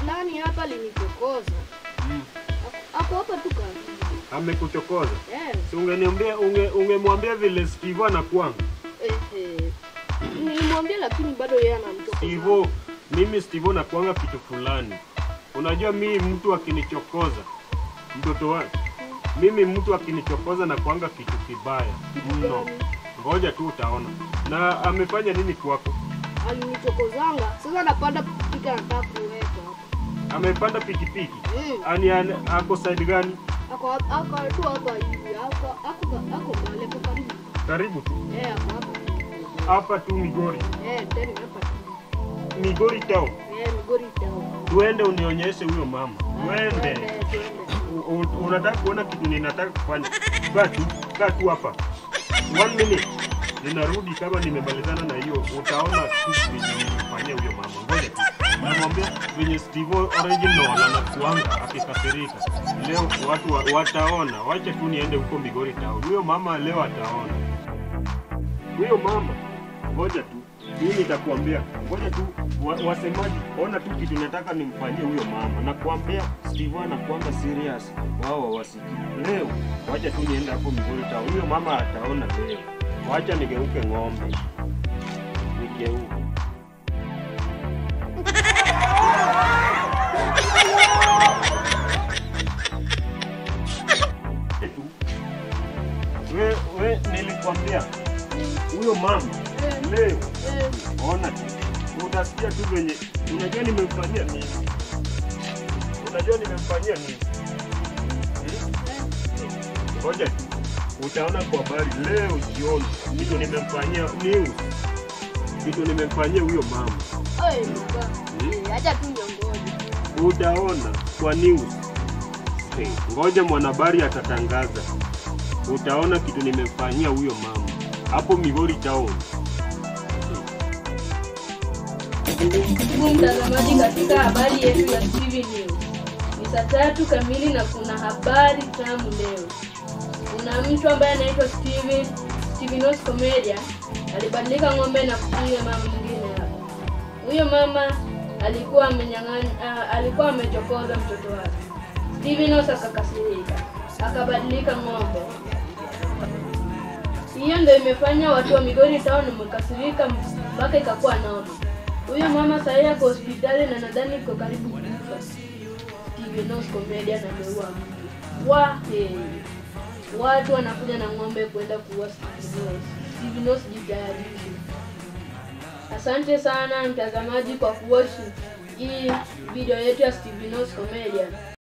fulani hapa alinichokoza. Ako hapa tu karibu. Amekuchokoza? Si ungeniambia ungemwambia vile Steve anakuanga. Nilimwambia lakini bado yeye anamchokoza. Steve, mimi Steve nakuanga kitu fulani. Unajua mimi mtu akinichokoza, mtoto wangu. Mimi mtu akinichokoza na kuanga kitu kibaya mno. Ngoja tu utaona. Na amefanya nini kwako? Alinichokozanga. Sasa anapanda pikipiki anataka kuweka hapa. Amepanda pikipiki? Ani ako side gani? Ako tu hapa hivi. Ako pale kwa karibu. Karibu tu. Ako hapa. Hapa tu Migori. Tena hapa tu. Migori town. Migori town. Tuende unionyeshe huyo mama. Tuende. Unataka kuona kitu ninataka kufanya. Kaa tu hapa. 1 minute. Ninarudi kama nimemalizana na hiyo. Utaona tu nilifanyia huyo mama. Ngoja tu. Namwambia venye Steve original anakuanga akikasirika. Leo watu wataona. Wacha tu niende huko Migori town. Huyo mama leo ataona. Huyo mama. Ngoja tu. Mimi nitakuambia. Ngoja tu wasemaji, ona tu kitu nataka nimfanyie huyo mama. Nakuambia Steve anakuanga serious. Wao hawasikii. Leo wacha tu niende hapo Migori town. Huyo mama ataona leo. Wacha nigeuke ng'ombe. Nigeuke. We nilikwambia huyo mama leo ona tu utasikia tu venye unajua nimemfanyia nini. Unajua nimemfanyia nini? Ngoja tu utaona kwa habari leo jioni kitu nimemfanyia news. Kitu nimemfanyia huyo mama. Acha tu niongoje. Utaona kwa news. Ngoja mwanahabari atatangaza. Utaona kitu nimemfanyia huyo mama hapo Migori town. Mtazamaji, katika habari yetu ya TV News ni saa 3 kamili na kuna habari tamu leo. Kuna mtu ambaye anaitwa Steven Comedian alibadilika ng'ombe na kupiga mama mwingine hapa. Huyo mama alikuwa amenyang'anya, alikuwa amechokoza mtoto wake. Steven akakasirika, akabadilika ng'ombe. Hiyo ndio imefanya watu wa Migori town wamekasirika mpaka ikakuwa noma. Huyo mama sasa yuko hospitali na nadhani yuko karibu kufa. Steven Comedian ameua mtu. Watu wanakuja na ng'ombe kwenda kuua Steven. Steven jitayarishe. Asante sana mtazamaji kwa kuwatch hii video yetu ya Steven Comedian.